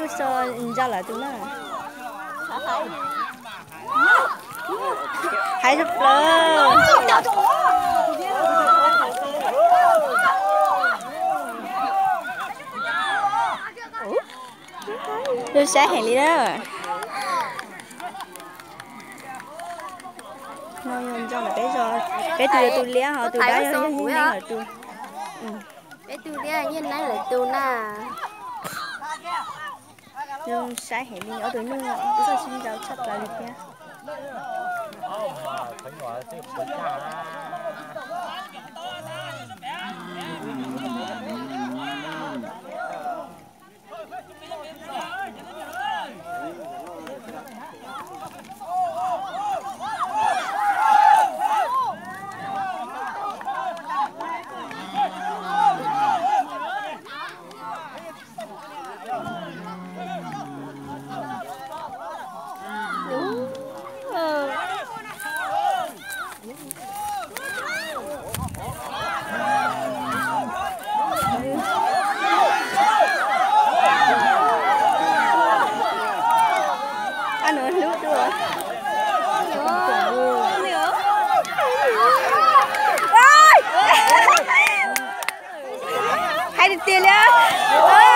So ntsa lawm tus na. Hais tshaj plaws. Zoo saib heev li na. No yog ntsa ntawm peb zos, peb tus yog tus liab ho tus dawb yog Nyiaj Neeb lawv tus. Peb tus liab Nyiaj Neeb lawv tus na. Zoo saib heev li, ob tug nyuj txawj sib ntsib tshaj plaws li thiab. Hais tiag tiag li.